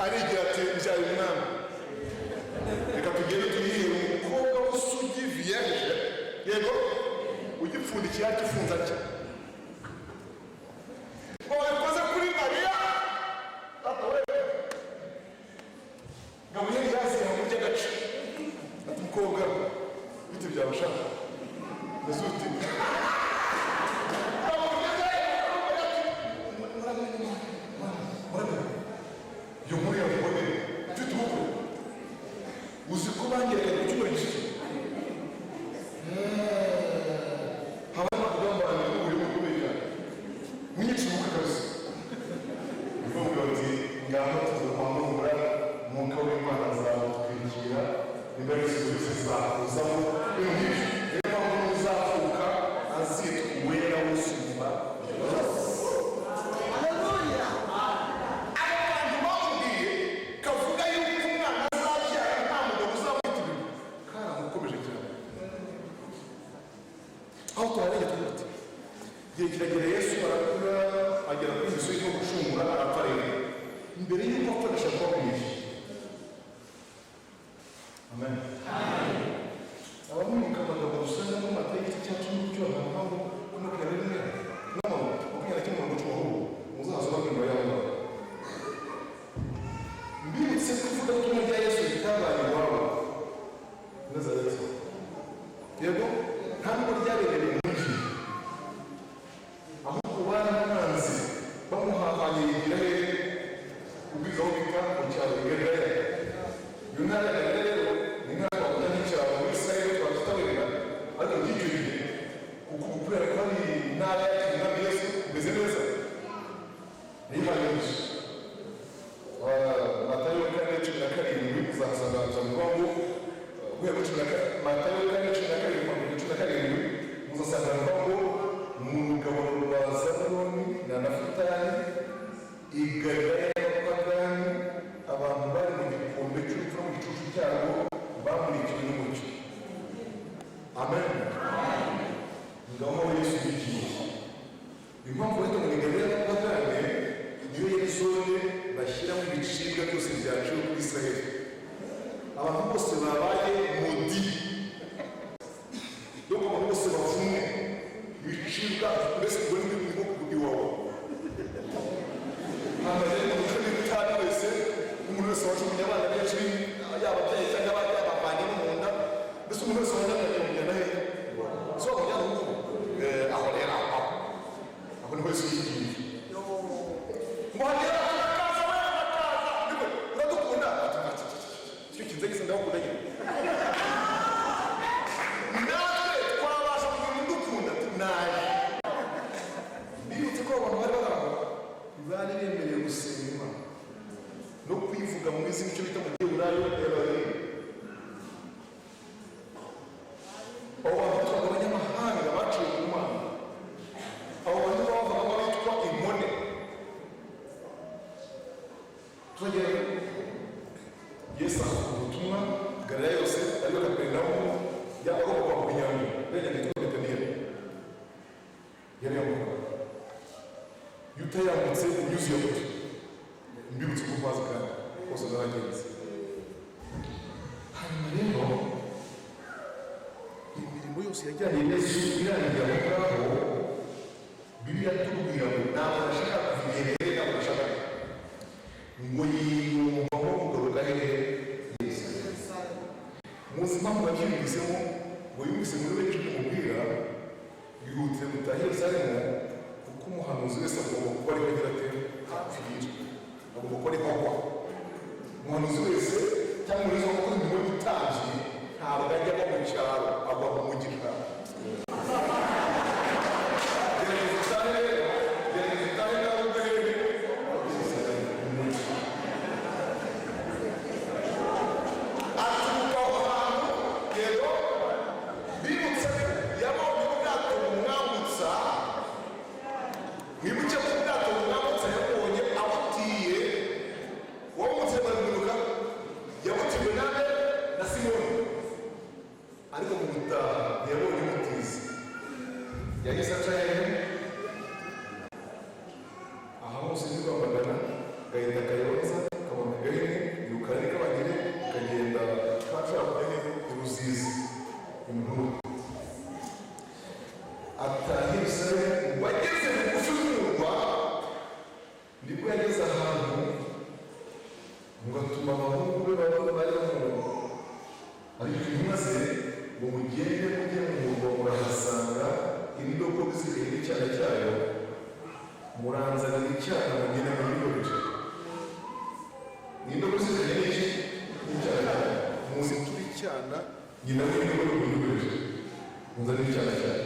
Arigira ati: "Mbyaye umwami, reka tugende tuyihe umukobwa w'isugi vierge." Yego, ugipfundikiye atya, ufunze atya, ngo babikoze kuri Mariya. Tata we Gaburiyeli yaziye mu by'agace, ati: "Mukobwa, bite byawe sha? Mbese uti?" Bamugeze, "Muramenye, muramenye iyo nkuru yakuboneye, mfite ubukwe." Uzi ko bangerekanye ku cyumweru gishize habaho akagambane n'uburyo bukomeye cyane, mwinshi ubukwe kabisa. Niko bati: "Ngaho tuza kwa Murumura, Mwuka w'Imana azagutwikira, imbaraga zose zizakuzamo," ibintu nk'ibyo. Niyo mpamvu n'uzavuka azitwa Uwera w'Usumba Byose. Haleluya. Abo bantu bamubwiye kavuga yuko umwana azabyara nta mugabo uzamwita, ibintu karamukomeje cyane. Aho tuharenge tuvuga ati igihe kiragera, Yesu arakura, agera kuri misiyo yo gucungura, arapfa. Rero mbere y'uko apfa, ndashaka kubabwira amen. Abamwibuka amagambo dusangamo Matayo igice cya 10 cyo ahantu aho kuri 21, no 21 umurongo 10, ahubwo muzaza babwirwa yaho ngaho. Mbibutse ko ivugabutumwa rya Yesu ritabaye iwabo i Nazareti. Yego, nta nubwo ryabereye mu mujyi, ahubwo baramwanze, bamuhahanye, yigira hehe? Ubwiza aho bita mu cyaro i Galilaya. Iyo ntara ya Galilaya rero ni intara twavuga nk'icyaro muri Israel, twakwita wenda, ariko by'icyo gihe, kuko kubera ko ari intara yakira Umwami Yesu imeze neza, niyihanganije. Matayo 4:17, uzahasanga ijambo rivuga ngo, guhera kuri 14, Matayo 4:17, kugera 17, muzasanga rivuga ngo mu rugabano rwa Zabuloni na Nafutali, i Galilaya y'abapagani, abantu bari mu gikombe cy'urupfu no mu gicucu cyarwo bamurikiwe n'umucyo. Amen. Ngaho Yesu yigiye. Impamvu bahita ngo ni Galilaya y'abapagani, niyo yari zone bashyiramo ibicibwa byose byaciwe kuri Israheli. Abantu bose babaye maudits, donc abantu bose bavumwe, ibicibwa mbese, ubwo ni nko iwawe hamaze umuco n'itabi wese, umuntu wese wajugunye abana benshi, yaba ababyeyi cyangwa yabavanye no mu nda, mbese umuntu wese wajyanye mujyana hehe? Si wamujyana ubu ngubu? Aho rero, aho niho Yesu yigiye. Ngo hagera, urakaza we, urakaza niko uradukunda. Ati: "Icyo kinze gisa, ndabakunda nyine." Natwe twabasha kugira udukunda. Ati: "Naje." Bibutse ko abantu bari bari aho bari bemerewe gusenga Imana no kuyivuga mu izina, icyo bita mu Giheburayo Elohim. Abo bantu bitwaga abanyamahanga baciye ku Mana. Abo bantu bavagamo bitwa inkone. Turagera, Yesu avuga ubutumwa Galilaya yose, ariyo Kaperinawumu, yaba agomba kwambuka inyanja, iriya nyanja yitwa Betaniya yari yambuka. Iyo utayambutse unyuze iyo gutyo, mbibutse ko mpazi kandi hose naragenze. Hanyuma rero imirimo yose yajyanye Yesu irangiye aho ngaho. Bibiliya tubwira ngo ntabwo ashaka kuva igihe, ntabwo ashaka, ngo yiyumvamo kugaruka hehe? Yerusalemu. Muzi impamvu yabyiyumvisemo? Ngo yumvise muri we ijwi rimubwira: "Ihutire gutaha i Yerusalemu, kuko umuhanuzi wese agomba kuba ariho agira ate? Apfira, agomba kuba ariho agwa." Umuhanuzi wese cyangwa umuntu wese wakoze imirimo y'ubutambyi ntabwo ajya agwa mu cyaro, agwa mu mujyi. Gerageza utahe rero, gerageza utahe nawe ubwo hehe? Mu mujyi. Aturuka aho hantu. Rero bibutse ko yabonye ubwato bumwambutsa. Mwibuke ko ubwato bumwambutsa yabonye abutiye, uwamutse baraguruka, yabutiwe nande? Na Simoni. Ariko mu gutaha ntiyabonye umutizi, yahise aca hehe? Aha hose ni Rwamagana, Gahita, Kayonza, Kabona, Gahini. Ataha Yerusalemu. Wageze bugufi bw'umurwa, nibwo yageze ahantu ngo atuma abahungu be baba bari mu ariko intumwa ze ngo: "Mugende mujye mu murwa, murahasanga indogobe iziriye n'icyana cyayo, muranzanira icyana, mugende muyigorere." Ni indogobe iziriye n'iki? N'icyana cyayo. Muziture icyana, nyina w'indogobe, muyigorere, muzanire icyana cyayo.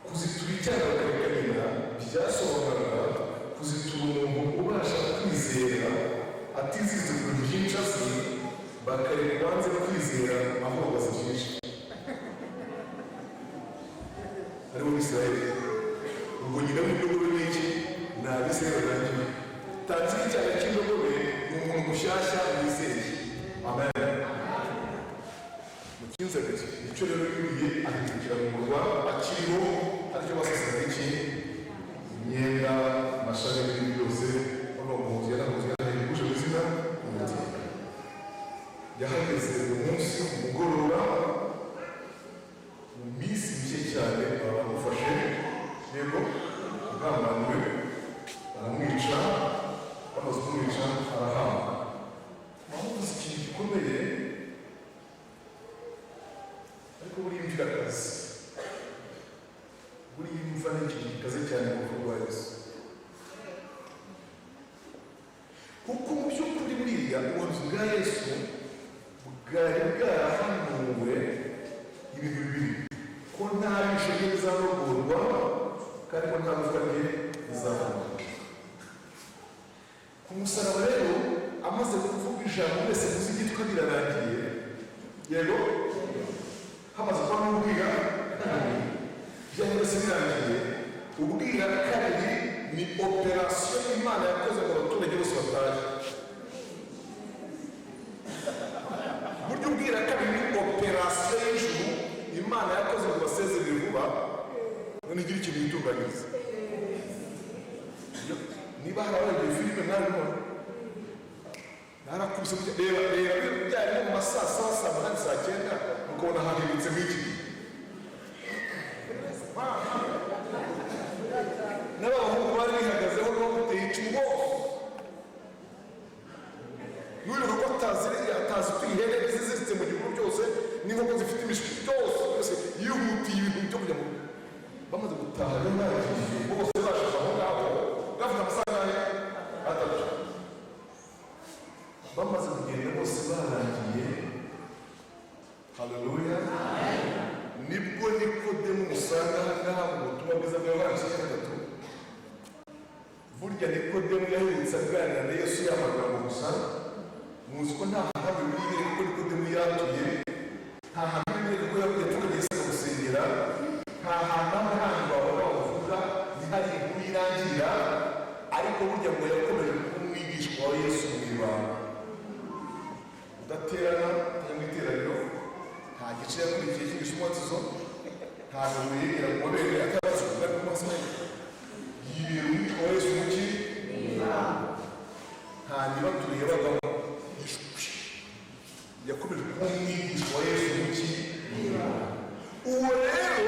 Kuzitura icyana bakareka nyina byasobanuraga kuzitura umuntu ubasha kwizera atizize ku bintu byinshi azi, bakareka uwanze kwizera avuga azi byinshi, aribo Bisirayeli. Ubwo nyina w'indogobe ni iki? Ni Abisirayeli barangiye. Tanzira icyana cy'indogobe ni umuntu mushyashya wizeye. Amen. Mukinzagire nicyo rero yuriye ahindukira mu murwa akiriho, aricyo basasaga iki? Imyenda, amashami n'ibindi byose. Bano muhuzi yarahuze yahinduje mu izina ry'Uwiteka. Yahageze umunsi umugoroba, mu minsi mike cyane baba bamufashe, yego, agambaniwe, baramwica. Bamaze kumwica arahamba. Bamuvuze ikintu gikomeye, ariko buriya imva irakaze. Buriya imva ni ikintu gikaze cyane mu rupfu rwa Yesu, kuko mu by'ukuri buriya ubuhanuzi bwa Yesu bwari bwarahanuwe ibintu bibiri: ko nta jisho rye rizarogorwa, kandi ko nta gufwa rye rizavunwa. Ku musaraba rero, amaze kuvuga ijambo wese muzi ryitwa "Birarangiye", yego, hamaze kuba n'ubwira bya byose birangiye, ubwira kabiri ni operasiyo Imana yakoze ngo abaturage bose batahe. Burya ubwira kabiri ni operasiyo y'ijuru Imana yakoze ngo basezerere vuba, none igire ikintu yitunganyiriza. Niba hari abarebye filime, mwabibona, narakubise gutya. Reba, reba byari nko mu ma saa saba, saa munani, saa cyenda, ukabona hahindutse nk'iki. N'abahungu bari bihagazeho bamuteye icumu bose, n'uribuka ko atazi, atazi ko ihene ziziritse mu gihugu byose n'inkoko zifite imishwi, byose byose yihutiye ibintu byo kujya mu. Bamaze gutaha rero, bagiye bose, bashize aho ngaho bafite amasaha angahe? 3. Bamaze kugenda bose barangiye, haleluya, nibwo Nikodemu usanga aha ngaha mu butumwa bwiza bwa Yohana igice cya 3. Burya Nikodemu yaherutse aganira na Yesu y'amagambo gusa. Muzi ko nta hantu Bibiliya ibereka ko Nikodemu yatuye, nta hantu bibereka ko yapfukamye Yesu akamusengera, nta hantu hamwe handi wabona bamuvuga, ni hari inkuru irangira. Ariko burya ngo yakomeje kuba umwigishwa wa Yesu mu ibanga, udaterana, utajya mu iteraniro, nta gice yakurikiye cyigisha umubatizo, ntabwo yegera mu mabere atabaza bari ku maso ye. Yibera umwigishwa wa Yesu muki, nta nyibaturiye bagamo ishwi. Yakomeje kuba umwigishwa wa Yesu muki. Uwo rero,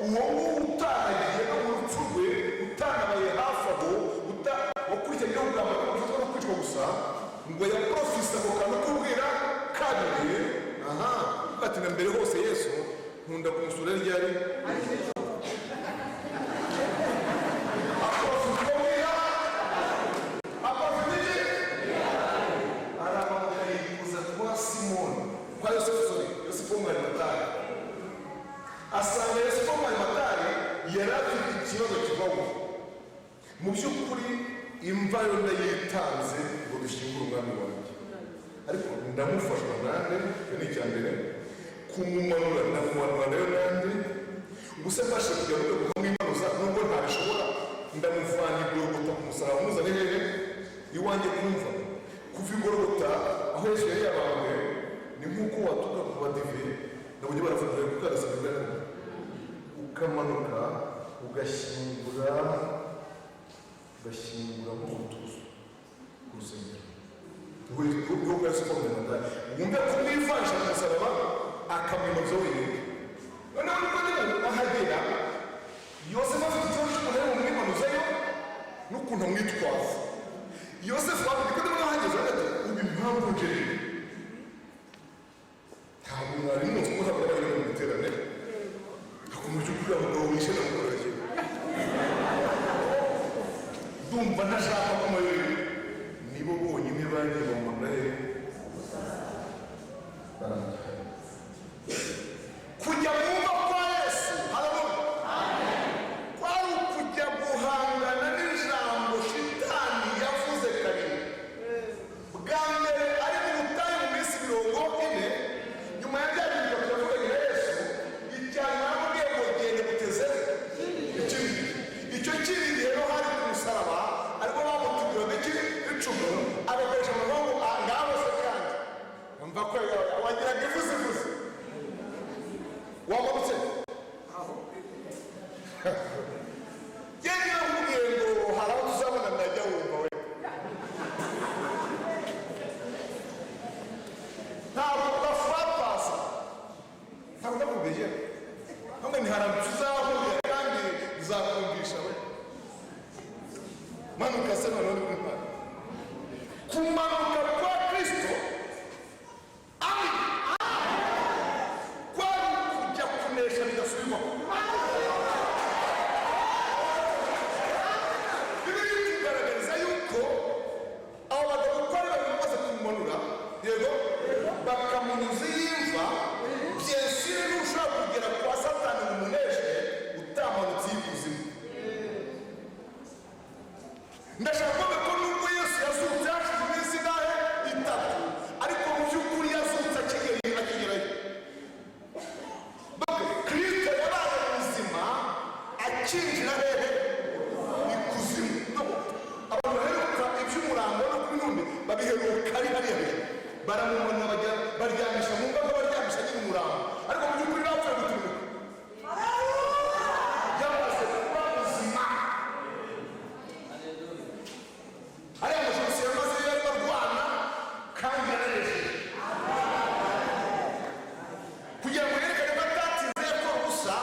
uwo nguwo utanagiye no mu rupfu rwe, utanabaye hafi aho, wakurikiranye kugamba ko gufatwa no kwicwa gusa, ngo yaprofise ako kantu k'ubwira kabiri. Aha ati: "Na mbere hose Yesu nkunda kumusura ryari?" Aprofite ubwira, aprofite iki? Aramanuka yikuza kwa Simoni, kwa Yosefu, sorry, Yosefu w'Umwarimatari. Asanga Yosefu w'Umwarimatari yari afite ikibazo kibaho. Mu by'ukuri imva yo ndayitanze ngo dushyingure umwami wanjye, ariko ndamufashwa nande? Icyo ni icya mbere. Kumumanura, ndamumanura nayo nande? Gusa mbashe kujya mu rwego rw'amwimanuza, nubwo ntabishobora, ndamuvana i Gorogota ku musaraba, muzane hehe? Iwanjye kumva. Kuva i Gorogota aho Yesu yari yabambwe ni nk'uko waturuka ku badive, nabonye barafotora kuko arasabwa, ukamanuka ugashyingura, ugashyingura mu butuzo ku rusengero rwo Yesu kwa Munyamagare. Wumve kumwivanisha ku musaraba, akamwimanuza wenyine. Noneho Nikodemu ahagera. mugabo wishe ndamukorera. Ndumva ntashaka kunywa. Nibo bonyine bagiye bamumanura hehe? Baramujyana. Kujya mu mva kwa Yesu, haleluya, kwari ukujya guhangana n'ijambo Shitani yavuze kabiri. Bwa mbere ari mu butayu mu minsi 40, nyuma ya bya bintu bitatu yavuganye na Yesu. Icya nyuma yaramubwiye ngo: "Genda guteze ikindi gihe." Icyo kindi gihe rero hari ku musaraba, ariko bamutubwiraga iki? Icumu. Agakoresha amagambo ngo ngaho se kandi mva ko wagiraga ivuzivuzi wamanutse. Yewe, nakubwiye ngo hari aho tuzabona, ndajya wumva we. Ntabwo bafapasa, ntabwo ndakubwiye ntabwo ni hari aho tuzahurira kandi nzakumvisha we. Manuka se noneho ni Imana. Kumanuka kwa Kristo, amen, kwari kujya kunesha bidasubirwaho. Bibiliya itugaragariza yuko abo bagabo uko ari babiri bamaze kumumanura, yego, bakamunyuza iy'imva. Bien sûr, ntushobora kugera kwa Satani ngo umuneshe utamanutse iy'ikuzimu. Ndashaka kuvuga ko nubwo Yesu yazutse hashize iminsi ingahe? 3. Ariko mu by'ukuri yazutse akigerayo. Donc Kristo yabaye muzima akinjira hehe? Ikuzimu. Donc abantu baheruka iby'umurambo no kuri none babiheruka ari hariya hejuru, baramumanura, bajya baryamisha mu mbaga, baryamisha nyine umurambo, ariko mu by'ukuri bapfuye gutumuka, yamaze kuba muzima. Ariya majosi yamaze yarimo arwana kandi yaranesheje, kugira ngo yerekane ko atatinze yakora ubusa,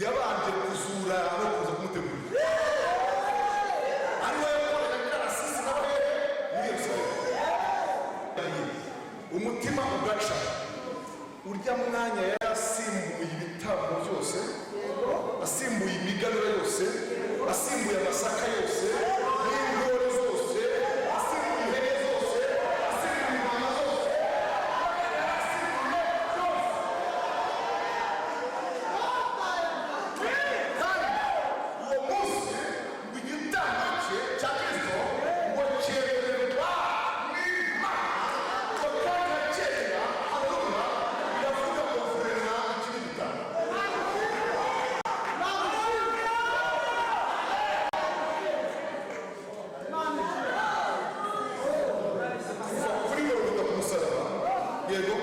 yabanje kuzura no kuza kumutegurira, ariwe yakoraga karasisi n'abahehe muri Yerusalemu. Umutima ugaca urya mwanya yari asimbuye ibitambo byose, asimbuye imiganura yose, asimbuye amasaka yose n'intore zose, asimbuye ihene zose, asimbuye intama zose, asimbuye byose. Kandi uwo munsi ngo igitambo cye cya Kristo ngo cyemererwa n'Imana, ngo kandi acyemera. Hanyuma biravuga ngo vraiment iki ni igitambo. Kuva kuri Gorogota ku musaraba, yego,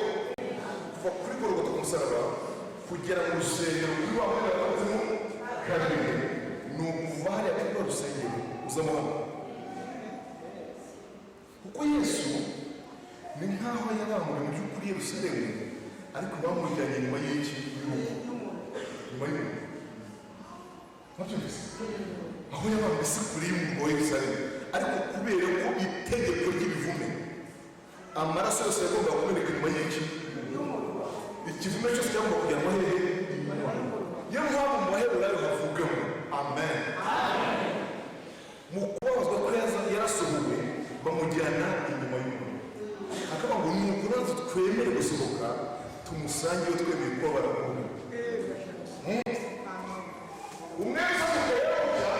kuva kuri Gorogota ku musaraba kugera mu rusengero kuri wa mwenda wakozemo kabiri, ni ukuva hariya kuri rwa rusengero uzamo hano, kuko Yesu ni nk'aho yabambwe mu by'ukuri Yerusalemu, ariko bamujyanye nyuma y'iki? Y'urupfu, nyuma y'urupfu. Mwabyumvise aho yabambwe si kure y'umurwa wa Yerusalemu, ariko kubera ko itegeko ry'ibivume, amaraso yose yagombaga kumeneka nyuma y'iki? Ikivume cyose cyagomba kujyanwa hehe? Niyo mpamvu mu Baheburayo havugamo, amen, mu kubabazwa ko yarasohowe bamujyana inyuma y'umuriro, akavuga ngo nuko natwe twemere gusohoka tumusange iyo twemeye kubabara kumwe. Umwenda usohoka rero ujya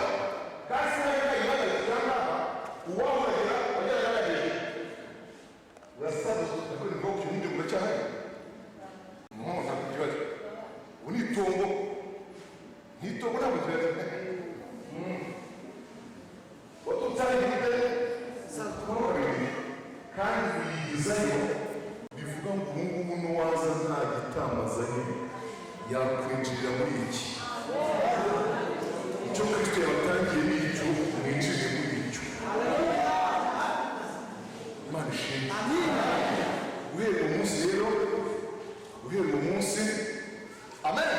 kandi sinari ihagaze ngaha, uwahagera wajyaga hejuru urasaza ariko ni bwoko ubundi buracyahari. Ntabwo kibazo, ubu ni itongo, ni itongo, ntabwo kibazo utari kandi uyigizayo. Bivuga ngo ubu ngubu n'uwaza nta gitambo azanye yakwinjirira muri iki. Icyo Kristo yabatangiye ni icyo, mwinjire muri icyo. Imana ishimwe. Guhera uwo munsi rero, guhera uwo munsi, amen,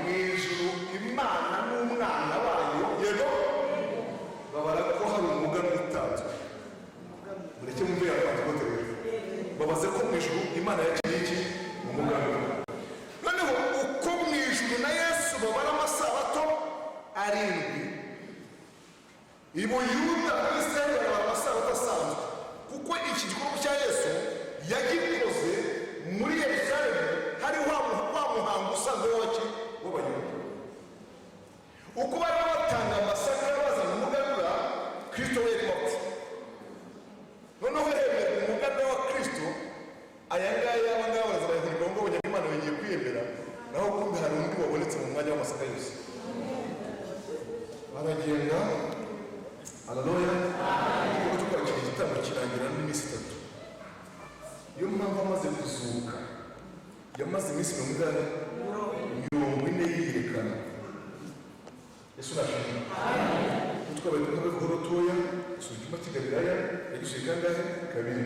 mu ijuru Imana n'umwana wayo, yego, babara ko hari umuganura utanzwe. Mureke mwumve ya Pantekote rero, babaze ko mu ijuru Imana yakiriye iki? Umuganura. Noneho uko mu ijuru na Yesu. Babara amasabato 7 i Buyuda, muri Isirayeli barabara amasabato asanzwe, kuko iki gikorwa cya Yesu yagikoze muri Yerusalemu hari wa muhango usanzwe w'abaki w'Abayuda, uko bari batanga amasaka bazana umuganura. Kristo we yarimo apfa. Noneho hemerwa umuganura wa Kristo. Aya ngaya, aba ngaba baraza bayahurika ngo abanyamana bagiye kwiyemera, naho kumbe hari undi wabonetse mu mwanya w'amasaka yose. Baragenda. Haleluya! Igikorwa cyo kwakira igitambo kirangira n'iminsi 3. Niyo mpamvu amaze kuzuka yamaze iminsi 40, 40 yiyerekana. Yesu nashimwe. Twabaye tukabivuga toya gusa. Icyumba cy'i Galilaya yagisuye kangahe? Kabiri.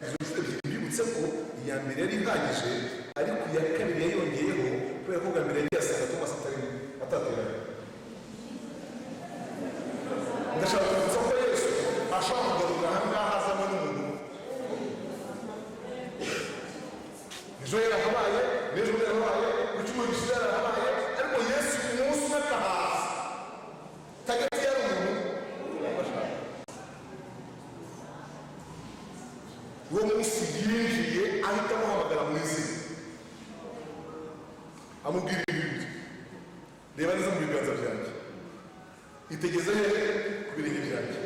Izo nshuro ebyiri, mbibutse ko iya mbere yari ihagije, ariko iya kabiri yayongeyeho kubera ko bwa mbere yagiye asanga Tomasi atarimo, atateranye. Ndashaka kwibutsa ko Yesu ashobora kugaruka aha ngaha azamo n'umuntu. Ejo yarahabaye, n'ejo yarahabaye, ku cyumweru gishize yarahabaye, ariko Yesu umunsi umwe akahaza tagati yari umuntu. Uwo munsi yinjiye ahita amuhamagara mu izina, amubwira ibintu bibiri: "Reba neza mu biganza byanjye, itegeze hehe? Ku birenge byanjye.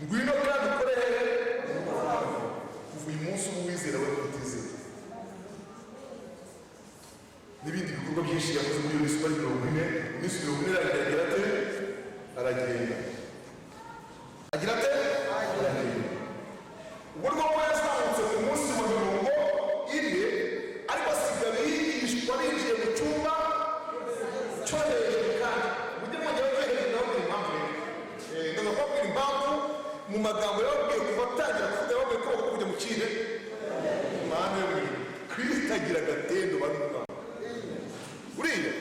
Ngwino kandi ukore hehe? Kuva uyu munsi uba uwizera, we utizera." N'ibindi bikorwa byinshi yakoze muri iyo minsi uko ari 40. Iminsi 40 irangira, agira ate? Aragenda. Agira ate? Aragenda. Ubwo rwo yazamutse ku munsi wa 40, ariko asiga abigishwa binjiye mu cyumba cyo hejuru. Kandi mujye mwongera kwerekana, ndababwira impamvu rero. Ndaza kubabwira impamvu mu magambo yababwiye. Kuva atangira kuvuga, yababwiye ko bagomba kujya mu kihe? Mana yo mu ijuru! Kristo agira agatendo bari mu Mana uriya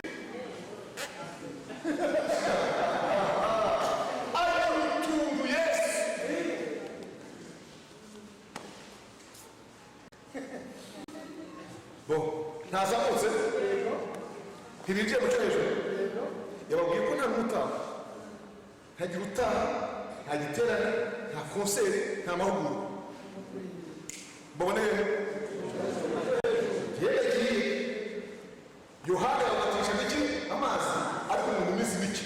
ararutungu Yesu. Bo ntazamutse, ntibinjiye mu cyo hejuru. Yababwiye ko nta n'utaha, ntagira utaha, nta giterane, nta concert, nta mahugurwa. Babone hehe? Yagiye Yohana yabatisha iki? Amazi. Ariko mu minsi mike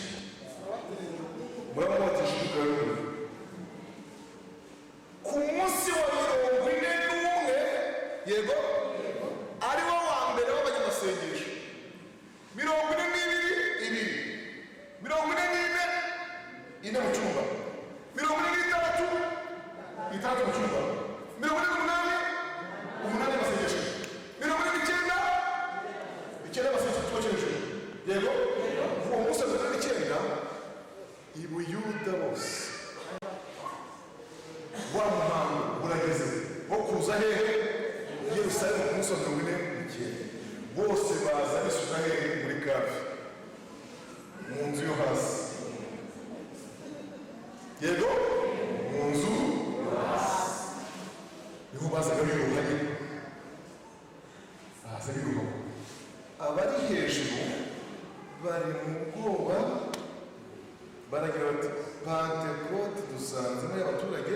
muramubatisha Umwuka w'Imana. Ku munsi wa 41, yego, ari wo wa mbere w'abanyamasengesho, 42 ibiri, 44 ine mu cyumba, 46 6 mu cyumba, 48 8 amasengesho, 49 9 amasengesho ku cyumba cyo hejuru. Yego, uwo munsi wa 49 i Buyuda bose wa muhango urageze wo kuza hehe? Yerusalemu. Ku munsi wa 49 bose baza bisuka hehe? Muri cave, mu nzu yo hasi. Yego, mu nzu yo hasi niho bazaga biruha nyine, baza biruha. Abari hejuru bari mu bwoba, baragira bati: "Pantekote dusanzemo y'abaturage.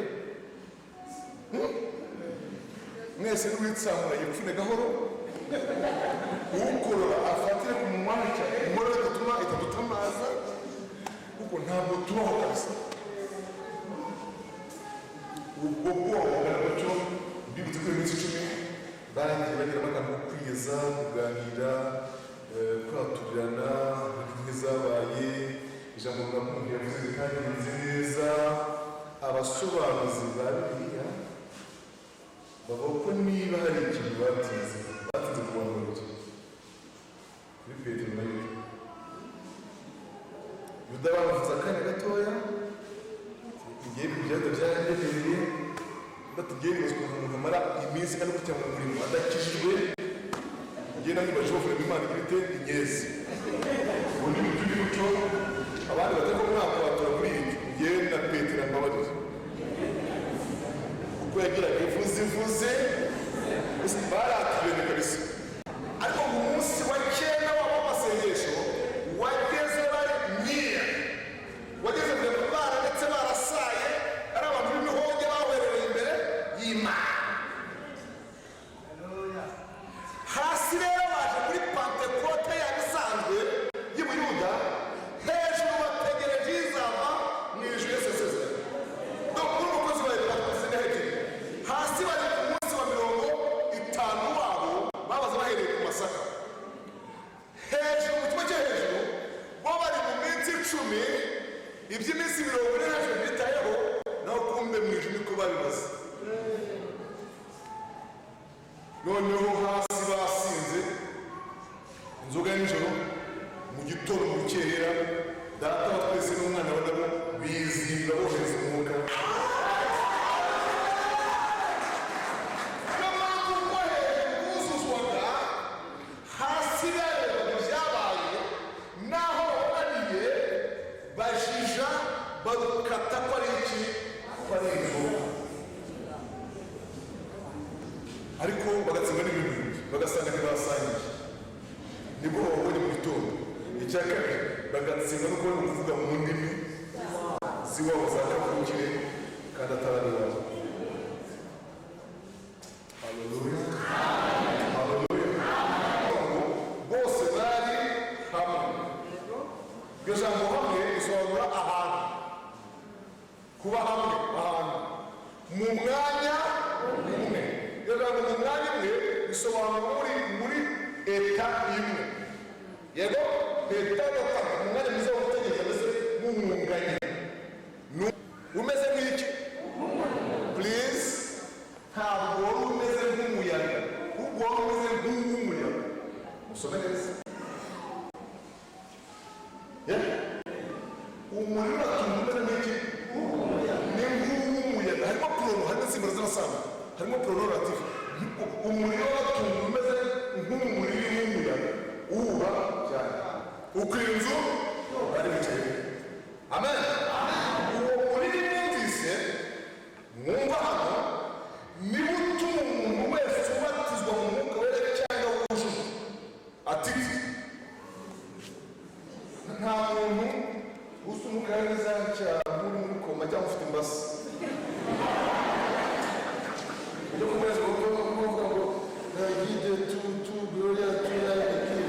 Mwese n'uwitsamura yipfune gahoro, ukorora afatire ku munwa, inkorora idatuma itadutamaza, kuko ntabwo tubaho kabisa." Ubwo bwoba bungana gutyo. Mbibutse ko iyo minsi 10 bagiye bagira amagambo yo kwiyeza, kuganira, kwaturirana intege zabaye. Ijambo runaka yavuze ritagenze neza. Abasobanuzi ba Bibiliya bavuga ko niba hari ikintu batinze, batinze ku bantu babiri, kuri Petero na Yuda. Yuda bamuvuze akanya gatoya, igihe ibyo byarandemereye, batugiye nibaza ukuntu umuntu amara iminsi ari kujya mu murimo adakijijwe. Ngiye namwibaje bavuga ngo Imana igira ite inyezi ubu ni mu by'undi muco, abandi batari ko mwakwatura kuri ibyo. Ngewe na Petero mbabarira, kuko yagiraga ivuze ivuze, baratubene kabisa. Ariko mu munsi wa 9 wabo w'amasengesho Icumi, iby'iminsi 40 ntacyo byitayeho. Naho kumbe mu ijuru niko babibaza. Noneho hasi basinze inzoga ya nijoro, mu gitondo mu rukerera, Data wa twese n'umwana we nabo bizihirwa bohereza umwuka. Niyo mpamvu uko hejuru buzuzwaga, hasi barebaga ibyabaye n'aho babonaniye, bajija barukata ko ari iki, ko ari inzoga, ariko bagatsinda n'ibintu bibiri, bagasanga ntibasangiye, nibwo babonye mu gitondo. Icya kabiri, bagatsinda no kubona kuvuga mu ndimi z'iwabo za kavukire kandi atari iwabo. Haleluya, haleluya! Bose bari hamwe. Iryo jambo "hamwe" risobanura ahantu, kuba hamwe, ahantu mu mwanya umwe. Iryo jambo "mu mwanya umwe" risobanura muri état imwe, yego, état gatatu, mu mwanya mwiza wo gutegereza, mbese mwunganye. Umeze nk'iki? Please, ntabwo wari umeze nk'umuyaga, ahubwo wari umeze nk'uw'umuyaga. Musome neza. Yeah? Umuriro uratunga umeze nk'iki? Ni nk'uw'umuyaga. Harimo pronom, harimo insimbura z'amasambu, harimo pronom relatif. Umuriro uratunga umeze nk'umuriro w'umuyaga uhuha cyane uko inzu bari bicaye. Amen. Uwo muriri mwumvise, mwumva hano, niba utuma umuntu wese ubatizwa mu Mwuka Wera cyangwa wujuje ati nta muntu usa umwuka neza cyane uri muri koma cyangwa ufite imbasa ujya kumeza kuvuga ngo "Guide tu tu gloria tu la tu."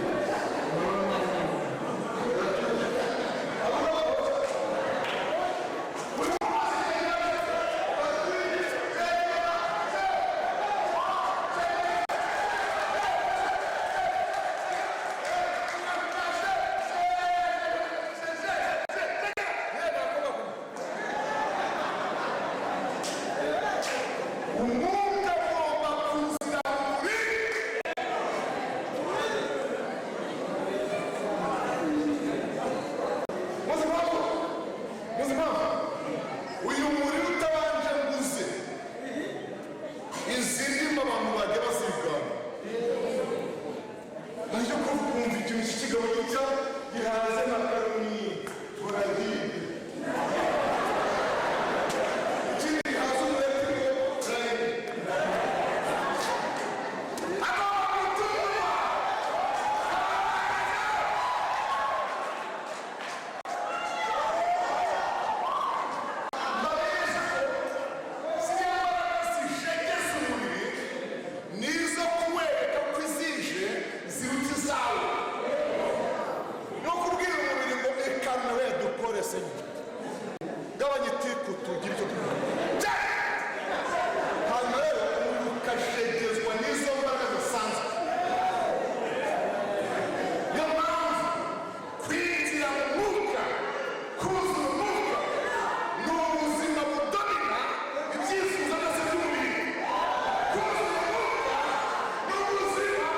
Umwuka ugomba kuzira mu mubiri. Muzi impamvu? Muzi impamvu? Uyu muriro utabanje nguze, izi ndimi abantu bajya bazigana, ariko kumva ikintu cy'ikigabo gitya gihaze makaroni buragiye, ikindi gihaze umureti ngo buragiye, agomba gutuma. Mbabeshya ko ziriya mbaraga zishegeza umubiri nizo kuwereka ko izije ziruta izawe, no kubwira umubiri ngo reka nawe dukore se, gabanya itiku, tugire icyo dukora. Hanyuma rero umubiri ukashegezwa n'izo mbaraga zisanzwe. Niyo mpamvu kwinjira mu mwuka, kuzura umwuka, ni ubuzima budomina ibyifuzo byose by'umubiri. Kuzura umwuka ni ubuzima.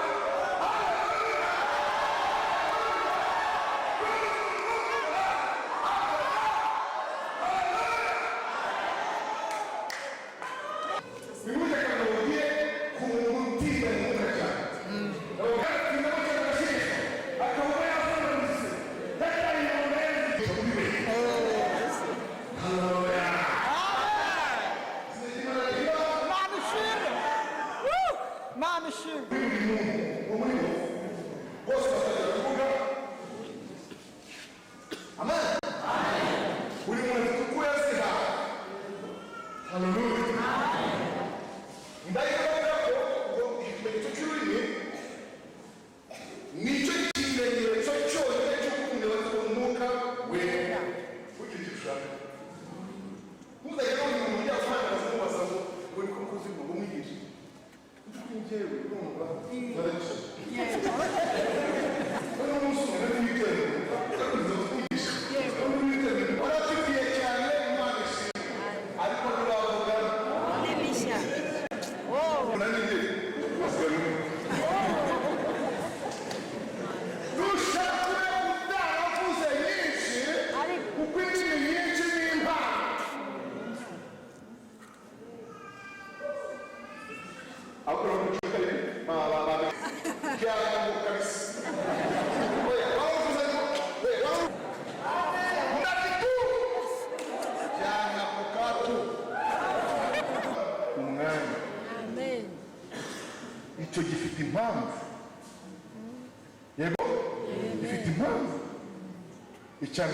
Icya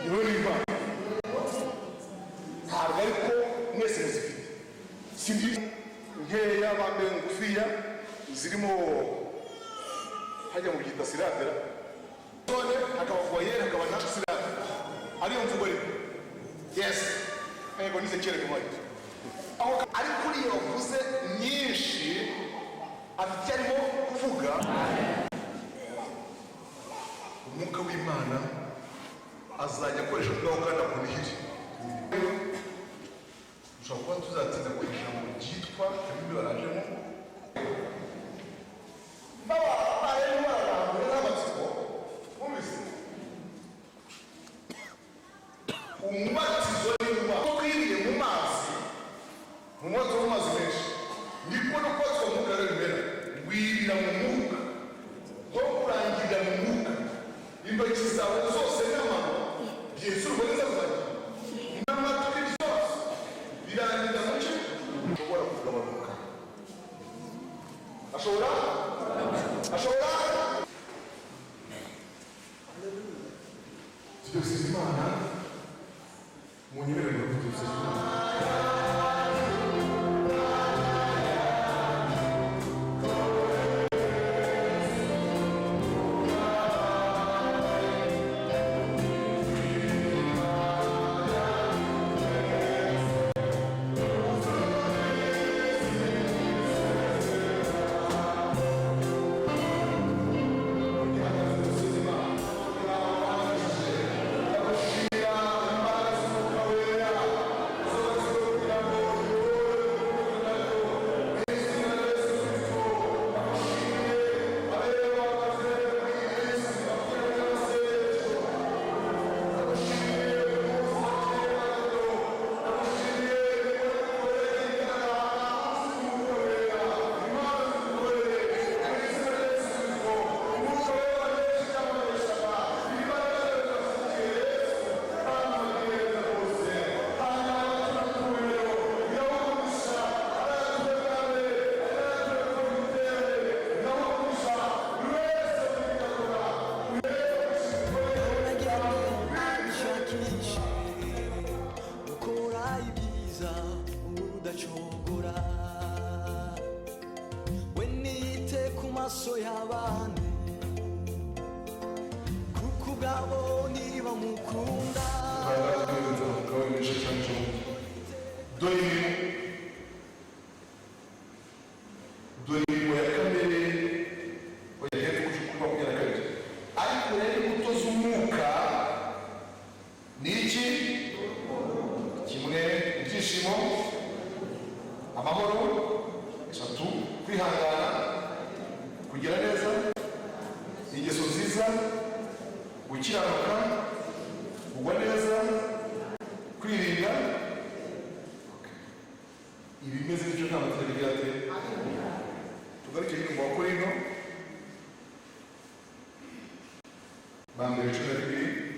yewe ni impano, ntabwo ariko mwese muzifite. Sindi nkeya, bambaye ngufiya zirimo hajya mu byita syllabe, none hakaba voyelle, hakaba na syllabe, ariyo mvugo ariko. Yes, yego, nize kera nyuma aho. Ariko uriya wavuze nyinshi afite icyo arimo kuvuga. Umwuka w'Imana azajya akoresha ngaho kandi akunihire. Dushobora kuba tuzatinda ku ijambo ryitwa ibindi barajemo babaye bararambura n'amatsiko. Mwumvise umubatizo ni ko twiriye mu mazi, mu mubatizo mu mazi menshi, niko no kubatizwa mu mwuka rero bimera. Wirira mu mwuka, nko kurangirira mu mwuka, intoki zawe zose n'amano byezurwa neza, kuzagira n'amatwi, byose birangira mu cyo ashobora kugabanuka, ashobora. Tujye gusenga Imana mu nyemerere, tujye gusenga Imana. Abishakishe gukora ibyiza udacogora, we niyite ku maso y'abantu, kuko ubwabo ntibamukunda. Dore imirimo, dore imirimo ya kamere. Oya, hepfo kuri 22. Ariko rero imbuto z'umwuka ni iki? Kimwe, ibyishimo, amahoro, eshatu, kwihangana, kugira neza, ingeso nziza, gukiranuka, kugwa neza, kwirinda. Ibimeze bityo nta mategeko agira ate. Tugaruke hino mu Bakorinto ba mbere 12.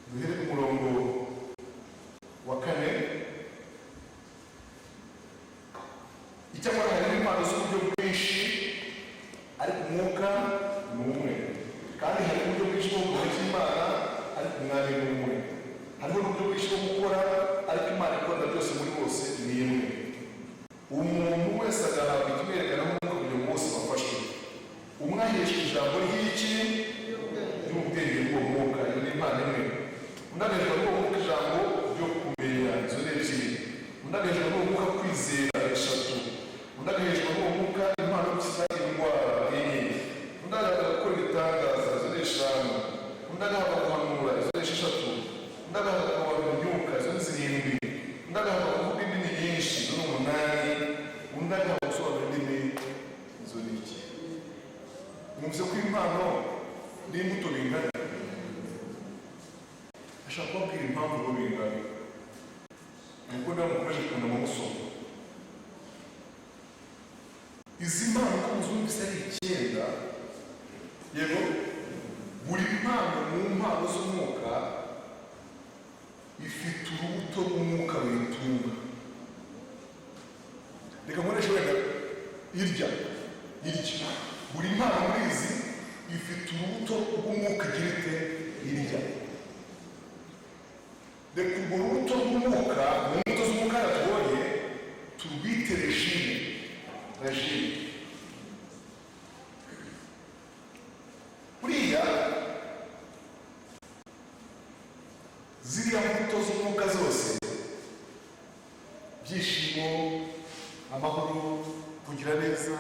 Duhere ku murongo wa 4. Icyakora harimo impano z'uburyo bwinshi, ariko umwuka ni umwe, kandi hari uburyo bwinshi bwo gukora Imana, ariko Umwami ni umwe. Hariho n'uburyo bwinshi bwo gukora, ariko Imana ikora byose muri bose ni imwe. Umuntu wese agahabwa ikimwerekana nk'umwuka kugira ngo bose bafashwe. Umwe aheshwa ijambo ry'iki? Ry'ubwenge bw'uwo mwuka, iyo ni impano imwe. Undi agaheshwa n'uwo mwuka ijambo ryo kumenya, izo ni ebyiri. Undi agaheshwa n'uwo mwuka kwizera, eshatu. Undi agaheshwa n'uwo mwuka impano yo gukiza indwara, enye. Undi agahabwa gukora ibitangaza, izo ni eshanu. Undi agahabwa guhanura, izo ni esheshatu. Undi agahabwa kubarura imyuka, izo ni zirindwi. Undi agahabwa kuvuga indimi nyinshi, izo ni umunani. Undi agahabwa gusobanura indimi, izo ni icyenda. Mwumvise ko impano n'imbuto bingana. Ashaka kubabwira impamvu ngo bingana, nuko niba mukomeje kunama musoma izi mpano uko muzumvise ari icyenda. Yego, buri mpano mu mpano z'umwuka ifite urubuto rw'umwuka ruyitunga. Reka nkoreshe wenda irya irya. Buri mpano muri izi ifite urubuto rw'umwuka igira ite? Irya. Reka urwo rubuto rw'umwuka, mu mbuto z'umwuka tubonye, turwite regime. Regime buriya ziriya mbuto z'umwuka zose, byishimo, amahoro, kugira neza,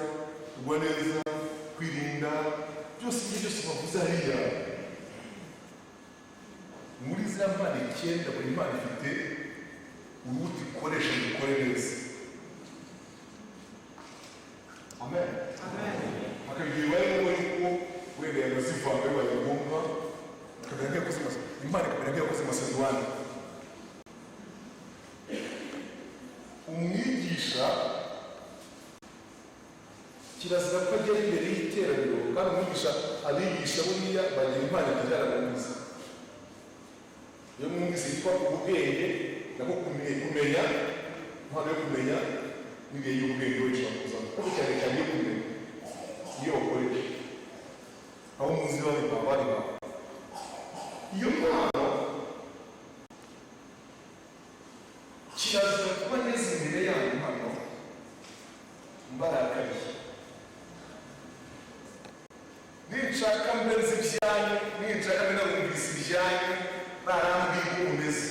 kugwa neza, kwirinda, byose ibyo byose bavuze hariya muri ziriya mpano icyenda, buri mpano ifite urubuto ikoresha ngo ikore neza. Amen. Hakaba igihe bibaye ngombwa yuko wenda yanazivanga, bibaye ngombwa ikamera nk'iyakoze imana ikamera nk'iyakoze masedowani. Umwigisha kirazira ko ajya imbere y'iteraniro, kandi umwigisha, abigisha buriya bagira impano ebyiri yarangiza. Iyo mwumvise yitwa ubwenge, nako kumenya, impano yo kumenya n'igihe y'ubwenge we ishobora kuzamo, ariko cyane cyane iyo kumenya niyo bakoresha aho muzi babiha bariha iyo mpano. Kirazira kuba neza imbere yanyu hano mbarakariye. Ninshaka mbenze ibyanyu, ninshaka mbe narumvise ibyanyu, barambwiye uko mumeze,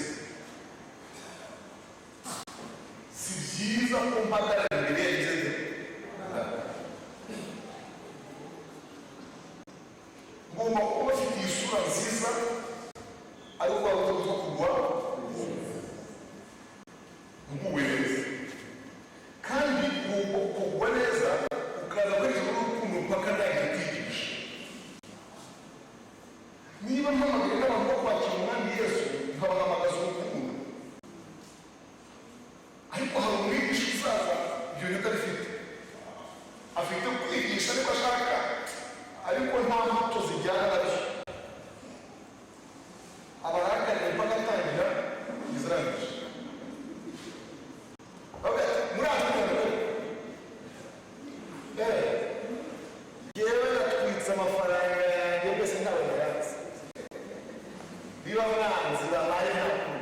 si byiza ko mpagarara imbere yanyu. Ngomba kuba bafite isura nziza, ariko waba kugwa nguwe neza, kandi kugwa neza ukaza kwerekana n'urukundo mpaka ndangije kwigisha. Niba mpamagaye n'abantu bo kwakira Umwami Yesu, nkabahamagaza urukundo, ariko hari umwigisha uzaza ibyo bintu atabifite, afite kwigisha ariko ashaka, ariko nta mbuto zijyana nabyo, abarakarira mpaka atangira kugeza arangije. Muri Afurika yewe natwitse amafaranga yanjye mbese ntawe nayanze, niba mwanzi babaye nta.